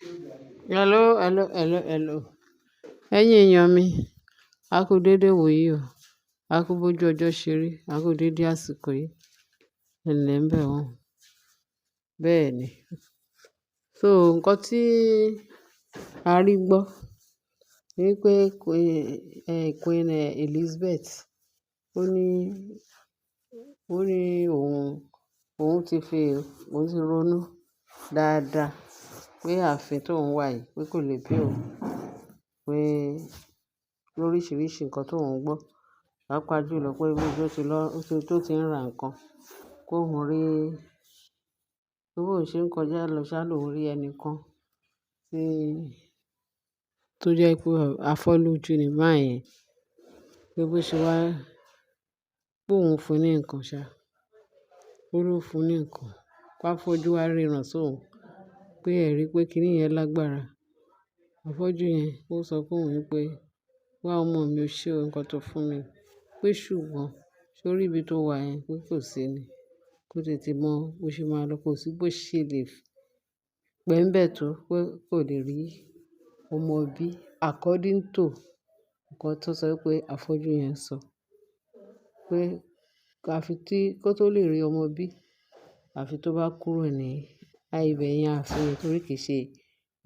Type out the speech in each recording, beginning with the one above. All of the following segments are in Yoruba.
Hello, hello, hello, hello. Ẹ̀yin èèyàn mi, a kú dédé wòyí o. A kú bójú ọjọ́ ṣe rí, a kú dédé àsìkò yìí. Ẹ̀lẹ́ ń bẹ̀ wọ́n. Bẹ́ẹ̀ ni. So nǹkan tí a rí gbọ́ ní pé Queen Elizabeth ó ní òun ti fi, òun ti ronú dáadáa pé ààfin tó ń wà yìí pé kò lè pay òun, pé lóríṣiríṣi nǹkan tó ń gbọ́, pàápàá jùlọ pé bí ó ti lọ, tó ti ń ra nǹkan, kó òun rí, bí òun ṣe ń kọjá lọ ṣá lòun rí ẹni kan tí, tó jẹ́ pé afọ́lójú ni man yẹn, pé bó ṣe wá, pé òun fún un ní nǹkan ṣá, ó ló fún un ní nǹkan, pé afọ́jú wá ríran sóun, pé ẹ rí pé kíní yẹn lágbára. Afọ́jú yẹn ó sọ fún òun wípé, "Wá ọmọ mi, o ṣe nǹkan tó fún mi." Pé ṣùgbọ́n ṣé o rí ibi tó wà yẹn pé kò sí ni, kó tètè mọ bó ṣe máa lọ, kò sí bó ṣe lè pẹ́ ń bẹ̀ tó pé kò lè rí ọmọ bí according to nǹkan tó sọ pé afọ́jú yẹn sọ. Pé àfi tí kó tó lè rí ọmọ bí, àfi tó bá kúrò ní ibẹ̀ yẹn ààfin yẹn torí kì í ṣe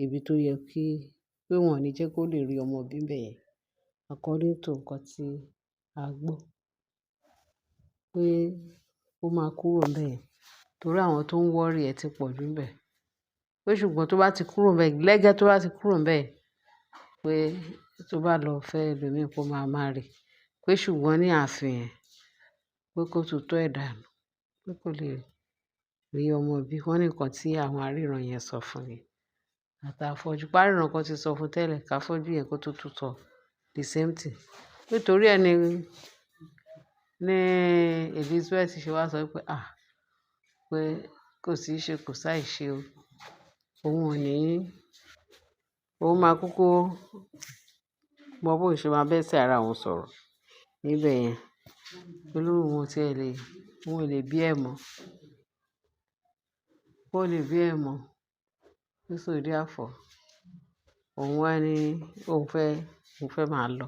ibi tó yẹ kí, pé wọ́n ò ní jẹ́ kó lè rí ọmọ bí bẹ́ẹ̀ yẹn according to nǹkan tí a gbọ́. Pé ó máa kúrò níbẹ̀ yẹn torí àwọn tó ń worry ẹ ti pọ̀ jù níbẹ̀. Pé ṣùgbọ́n tó bá ti kúrò níbẹ̀, lẹ́gẹ́ tó bá ti kúrò níbẹ̀ pé tó bá lọ fẹ́ ẹlòmíì kó máa marry. Pé ṣùgbọ́n ní ààfin yẹn pé kó tutọ́ ẹ̀ dànù, pé kò lè rí ọmọ bí. Wọ́n ní nǹkan tí àwọn aríran yẹn sọ fún ni. Àti afọ́jú, pé aríran kan ti sọ fún tẹ́lẹ̀ ká afọ́jú yẹn kó tó tún sọ the same thing. Nítorí ẹ ní Elizabeth ṣe wá sọ pé, à, pé kò sí ṣe kò sáì ṣe o. Òun ò ní, òun máa kúkú mọ bó ṣe máa bẹ́sẹ̀ ara òun sọ̀rọ̀ níbẹ̀ yẹn. Pé òun tí ẹ lè, òun ò lè bí ẹ mọ̀. Ó lè bí ẹ mọ̀. So therefore, òun wá ní òun fẹ́ máa lọ.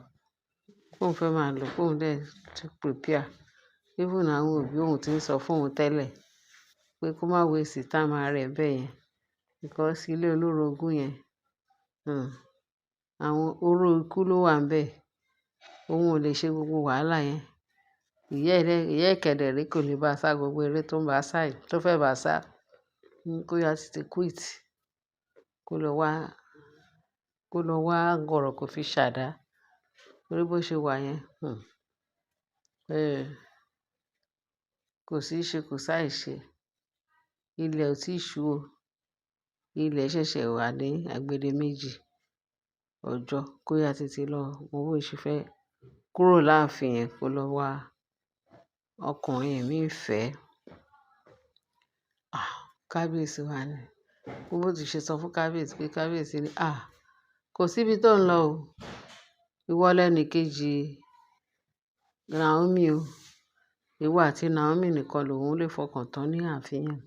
Òun fẹ́ máa lọ, kó òun dẹ̀ ti prepare. Even àwọn òbí òun tí ń sọ fún òun tẹ́lẹ̀ pé kó má waste time ara ẹ̀ bẹ́ẹ̀ yẹn because ilé olórogún yẹn, àwọn oró ikú ló wà níbẹ̀. Òun ò lè ṣe gbogbo wàhálà yẹn. Ìyá ẹ, ìyá ẹ kẹ̀dẹ̀ rí kò lè bá sá gbogbo eré tó ń bá sá yìí, tó fẹ́ bá sá. Kó yá tètè quit, kó lọ wá, kó lọ wá gọ̀rọ̀ kó fi ṣàdá. Torí bó ṣe wà yẹn, kò sí ṣe kò sáì ṣe. Ilẹ̀ ò tíì ṣú o. Ilẹ̀ ṣẹ̀ṣẹ̀ wà ní agbede méjì ọjọ́ kó yá tètè lọ mọ bó ṣe fẹ́ kúrò láàfin yẹn kó lọ wá ọkùnrin mí fẹ́. Ah, kábíyèsí wá ní. Bó ti ṣe sọ fún kábíyèsí pé kábíyèsí ní, "À, kò sí ibi tó ń lọ o. Ìwọ lẹ́ni kejì Naomi o. Ìwọ àti Naomi nìkan lòun lè fọkàn tán ní ààfin yẹn.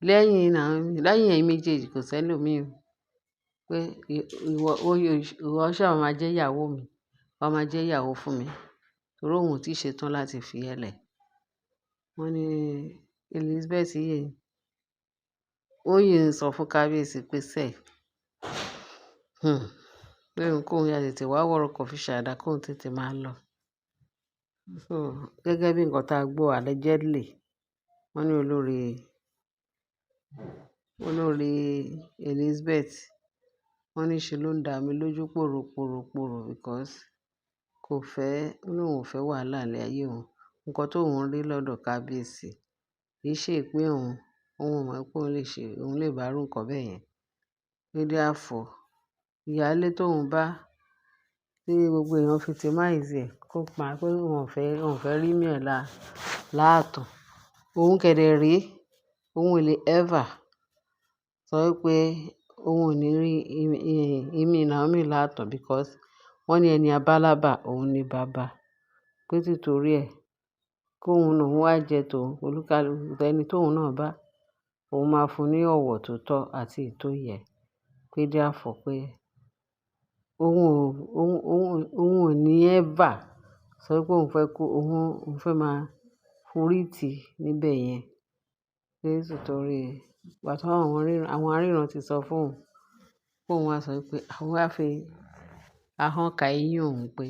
Lẹ́yìn Naomi, lẹ́yìn ẹ̀yin méjèèjì kò sí ẹlòmíì o. Pé ìwọ, ìwọ ṣá máa jẹ́ ìyàwó mi, wà máa jẹ́ ìyàwó fún mi." Torí òun ò tí ì ṣe tán láti fi ẹ lẹ̀. Wọ́n ní Elizabeth yìí, ó yìí ń sọ fún kábíyèsí pé sẹ́, pé òun kó yá tètè wá wọ́rọ̀kọ̀ fi ṣàdá kó tètè máa lọ. So gẹ́gẹ́ bí nǹkan tí a gbọ́ allegedly, wọ́n ní olórí Elizabeth, wọ́n ní ṣe ló ń dà mí lójú poroporopo because kò fẹ́, ó ní òun ò fẹ́ wàhálà ní ayé òun. Nǹkan tó òun rí lọ́dọ̀ kábíyèsí kì í ṣe pé òun, òun ò mọ̀ pé òun lè ṣe, òun lè bá rú nǹkan bẹ́ẹ̀ yẹn. Pé therefore, ìyálé tó ń bá, tí gbogbo èèyàn victimize ẹ̀ kó pa pé òun ò fẹ́ rí mí ẹ̀ láàtàn. Òun kẹ̀dẹ̀ rí, òun ò lè ever sọ wípé òun ò ní rí ìmí Naomi láàtàn because wọ́n ní ẹni abálábà, òun ni bàbá. Pé títorí ẹ, kó òun náà wá jẹ tó olúkalúkù ẹni tó òun náà bá, òun máa fún un ní ọ̀wọ̀ tó tọ́ àti èyí tó yẹ. Pé therefore pé òun ò, òun, òun, òun ò ní ever sọ pé òun fẹ́ kó, òun, òun fẹ́ máa forí tì níbẹ̀ yẹn. Pé nítorí ìgbà tí àwọn aríran ti sọ fún òun, pé òun wá sọ wípé àwọn wá fi ahọ́n ka eyín òun pé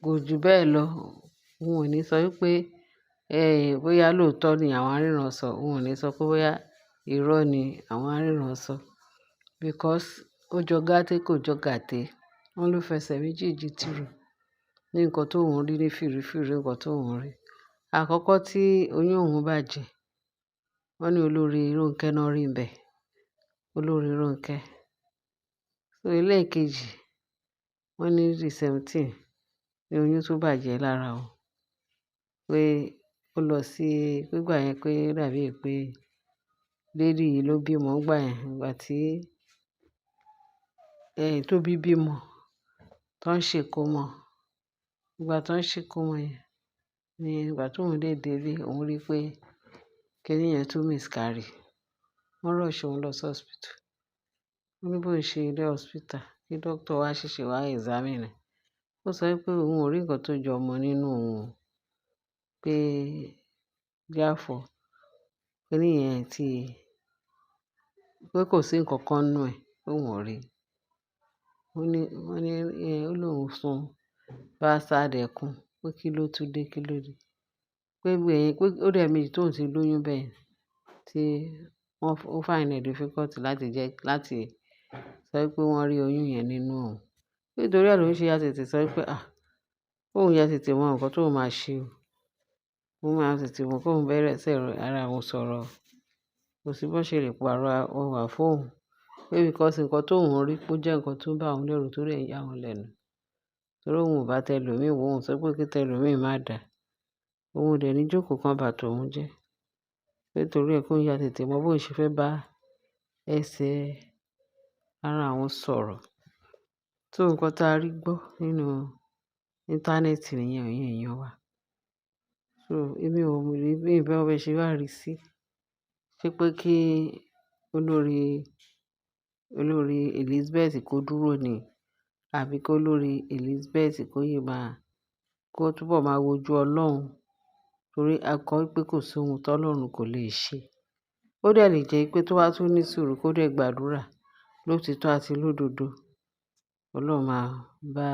kò ju bẹ́ẹ̀ lọ. Òun ò ní sọ wípé, bóyá lóòótọ́ ni àwọn aríran sọ. Òun ò ní sọ pé bóyá irọ́ ni àwọn aríran sọ. Because ó jọ gàtè kò jọ gàtè. Wọ́n ló fẹsẹ̀ méjèèjì tìrò ní nǹkan tó òun rí ní fìrífìrí nǹkan tó òun rí. Àkọ́kọ́ tí oyún òun bàjẹ́, wọ́n ní olórí Ronke náà rí ńbẹ. Olórí Ronke. So ẹlẹ́ẹ̀kejì, wọ́n ní the 17 ní oyún tó bàjẹ́ lára òun. Pé ó lọ sí, nígbà yẹn pé ó dàbí pé lady yìí ló bímọ nígbà yẹn. Ìgbà tí, Tóbi bímọ, tó ń ṣe ìkómọ. Ìgbà tó ń ṣe ìkómọ yẹn ní ìgbà tó òun dé délé, òun rí pé kíní yẹn tún miscarry. Wọ́n rush òun lọ sí hospital. Wọ́n ní bó ṣe dé hospital, kí doctor wá ṣẹ̀ṣẹ̀ wá examine ẹ̀. Ó sọ wípé òun ò rí nǹkan tó jọ ọmọ nínú òun. Pé therefore kíní yẹn tí, pé kò sí nǹkan kan nínú ẹ̀, pé òun ò rí. Wọ́n ní, ó lóun sun bastard ẹkún. Pé kí ló tún dé, kí ló dé. Pé gbẹ̀yìn, pé ó dẹ̀ méjì tó ń ti lóyún bẹ́ẹ̀ tí wọ́n, ó find it difficult láti jẹ́, láti sọ wípé wọ́n rí oyún yẹn nínú òun. Nítorí ẹ ló ń ṣe ya tètè sọ wípé, à, kóun ya tètè mọ nǹkan tó máa ṣe o. Ó máa tètè mọ̀ kóun bẹ̀rẹ̀ sí ara òun sọ̀rọ̀. Kò sí bó ṣe lè pàrọ̀ ọwà fún òun. Pé because nǹkan tó òun rí pé ó jẹ́ nǹkan tó bá òun lérù tó dẹ̀ ya òun lẹ́nu. Torí òun ò bá tẹ lòmíì wò, òun sọ pé kí tẹ lòmíì má dà. Òun ò dẹ̀ ní jókòó kan bá tòun jẹ́. Nítorí ẹ kóun ya tètè mọ bó ṣe fẹ́ bá ẹsẹ̀ ara òun sọ̀rọ̀. So nǹkan tí a rí gbọ́ nínú íńtánẹ́ẹ̀tì nìyẹn, ẹ̀yin èèyàn wa. So èmi ò rí bí ìbá bẹ ṣe wá rí sí. Ṣé pé kí olórí, olórí Elizabeth kó dúró ni? Àbí kó olórí Elizabeth kó yé máa, kó túbọ̀ máa wojú Ọlọ́run? Torí a kọ wípé kò sí ohun tó Ọlọ́run kò lè ṣe. Ó dẹ̀ lè jẹ́ pé tó bá tún ní sùúrù kó dẹ̀ gbàdúrà lótítọ́ àti lódodo. Ọlọ́run máa bá,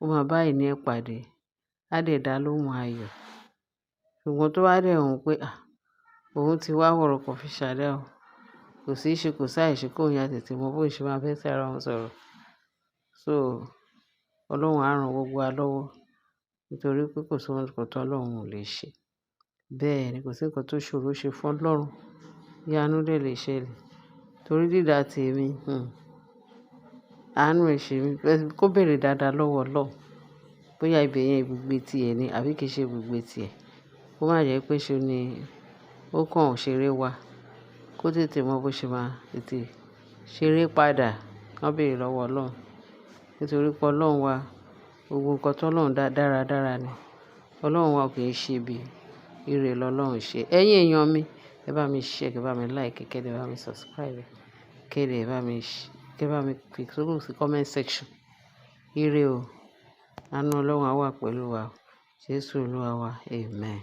ó máa bá ìní ẹ pàdé. Á dẹ̀ dá lóhùn ayọ̀. Ṣùgbọ́n tó bá dẹ̀ hùn pé, à, òun ti wá wọ̀rọ̀kọ̀ fi ṣàdá o. Kò sí ṣe, kò sáì ṣe kóun ya tètè mọ bó ṣe máa bẹ́ sí ara òun sọ̀rọ̀. So Ọlọ́run á ran gbogbo wa lọ́wọ́. Nítorí pé kò sí ohun kan tó Ọlọ́run ò lè ṣe. Bẹ́ẹ̀ ni kò sí nǹkan tó ṣòro ṣe fún Ọlọ́run. Ìyanu dẹ̀ lè ṣẹlẹ̀. Torí dídá tí èmi, àánú ẹ ṣe mí. Kó bẹ̀rẹ̀ dáadáa lọ́wọ́ Ọlọ́run. Bóyá ibẹ̀ yẹn ibùgbé tí ẹ ní àbí kì í ṣe ibùgbé tí ẹ. Kó má jẹ́ pé ṣe ni ó kàn ṣeré wá. Kó tètè mọ bó ṣe máa tètè ṣeré padà. Wọ́n bẹ̀rẹ̀ lọ́wọ́ Ọlọ́run. Nítorí pé Ọlọ́run wa, gbogbo nǹkan tó Ọlọ́run dá dáradára ni. Ọlọ́run wa kì í ṣe ibi. Ire lọ́lọ́run ṣe. Ẹ̀yin èèyàn mi, ẹ bá mi share, kẹ bá mi like, kẹ́ dẹ̀ bá mi subscribe, kẹ́ dẹ̀ bá mi kẹ́ bá mi fi sórí comment section. Ire o. Àánú Ọlọ́run á wà pẹ̀lú wa. Jésù Olúwa wa. Amen.